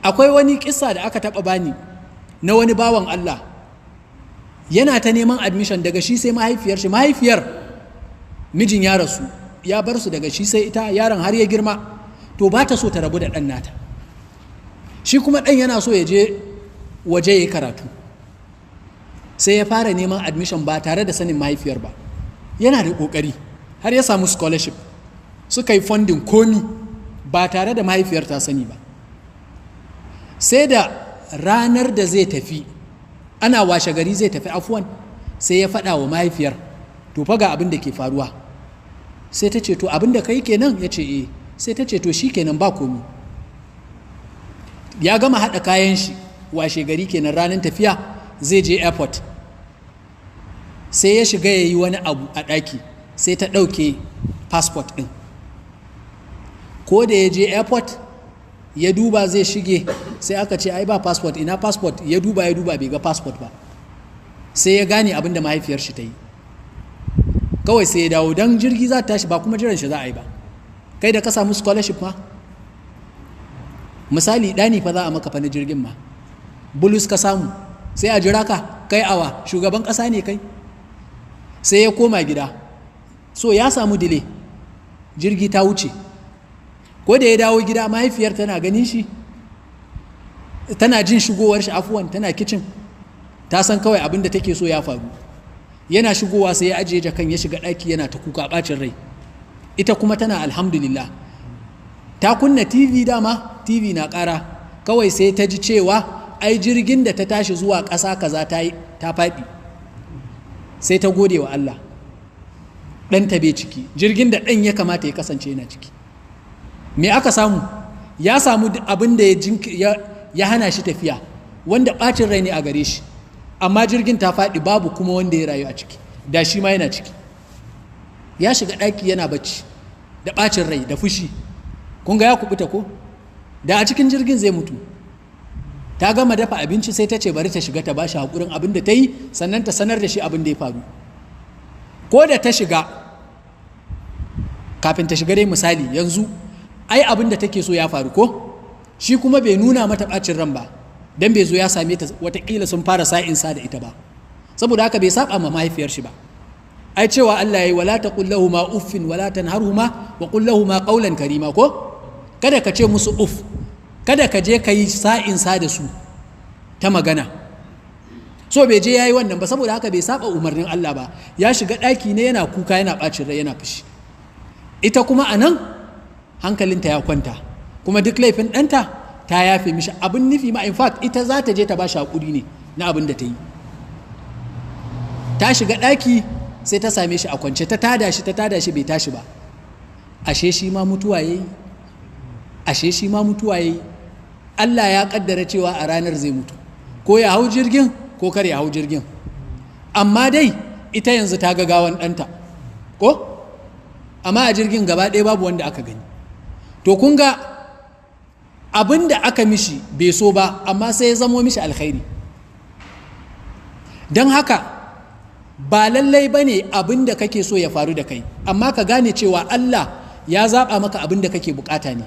Akwai wani kissa da aka taɓa bani na wani bawan Allah, yana ta neman admission, daga shi sai mahaifiyar shi. Mahaifiyar mijin ya rasu ya bar su daga shi sai ita, yaron har ya girma. To ba ta so ta rabu da ɗan nata, shi kuma ɗan yana so ya je waje ya yi karatu. Sai ya fara neman admission ba tare da sanin mahaifiyar ba. Yana da ƙoƙari har ya samu scholarship, suka yi funding komi ba tare da mahaifiyar ta sani ba. Sai da ranar da zai tafi, ana washe gari zai tafi, afuwan, sai ya faɗa wa mahaifiyar, to fa ga abin da ke faruwa. Sai ta ce, to abin da kai kenan? Ya ce eh. Sai ta ce, to shi kenan, ba komi. Ya gama haɗa kayan shi, washe gari kenan ranar tafiya, zai je airport. Sai ya shiga ya yi wani abu a ɗaki, sai ta ɗauke passport ɗin. Ko da ya je airport ya duba zai shige, sai aka ce ai ba passport, ina passport? Ya duba, ya duba, bai ga passport ba. Sai ya gane abin da mahaifiyar shi ta yi. Kawai sai ya dawo, don jirgi za ta tashi, ba kuma jiran shi za a yi ba. Kai da ka samu scholarship ma, misali ɗani fa za a maka fa na jirgin ma, bulus ka samu, sai a jira ka kai awa? Shugaban ƙasa ne kai? Sai ya koma gida. So ya samu delay, jirgi ta wuce. Ko da ya dawo gida, mahaifiyar tana ganin shi, tana jin shigowar shi, afuwan, tana kicin, ta san kawai abin da take so ya faru. Yana shigowa sai ya ajiye jakan, ya shiga ɗaki yana ta kuka, ɓacin rai. Ita kuma tana alhamdulillah. Ta kunna TV, dama TV na ƙara. Kawai sai ta ji cewa ai jirgin da ta tashi zuwa ƙasa kaza ta faɗi. Sai ta gode wa Allah ɗanta bai ciki jirgin da ɗan ya kamata ya kasance yana ciki. Me aka samu? Ya samu abin da ya hana shi tafiya, wanda ɓacin rai ne a gare shi, amma jirgin ta faɗi, babu kuma wanda ya rayu a ciki. Da shi ma yana ciki. Ya shiga ɗaki yana bacci da ɓacin rai da fushi. Kun ga ya kubuta, ko da a cikin jirgin zai mutu. Ta gama dafa abinci, sai ta ce bari ta shiga ta bashi haƙurin abin da ta yi, sannan ta sanar da shi abin da ya faru. Ko da ta shiga, kafin ta shiga dai, misali yanzu ai abin da take so ya faru, ko shi kuma bai nuna mata ɓacin ran ba, dan bai zo ya same ta watakila sun fara sa'in sa da ita ba. Saboda haka bai saba ma mahaifiyar shi ba. Ai cewa Allah yayi, wala taqul lahumu uffin wala tanharhuma wa qul lahumu qawlan karima. Ko kada ka ce musu uff, kada ka je ka yi sa'in sa da su ta magana. So bai je yayi wannan ba, saboda haka bai saba umarnin Allah ba. Ya shiga ɗaki ne yana kuka, yana ɓacin rai, yana fushi. Ita kuma a nan hankalinta ya kwanta, kuma duk laifin ɗanta ta yafe mishi. Abin nufi ma, in fact, ita za ta je ta ba shi haƙuri ne na abin da ta yi. Ta shiga ɗaki sai ta same shi a kwance. Ta tada shi, ta tada shi, bai tashi ba. Ashe shi ma mutuwa yayi, ashe shi ma mutuwa yayi. Allah ya kaddara cewa a ranar zai mutu, ko ya hau jirgin ko kar ya hau jirgin. Amma dai ita yanzu ta ga gawan ɗanta, ko amma a jirgin gaba ɗaya babu wanda aka gani. To kun ga abin da aka mishi bai so ba, amma sai ya zamo mishi alkhairi. Don haka ba lallai ba ne abin da kake so ya faru da kai, amma ka gane cewa Allah ya zaɓa maka abin da kake bukata ne.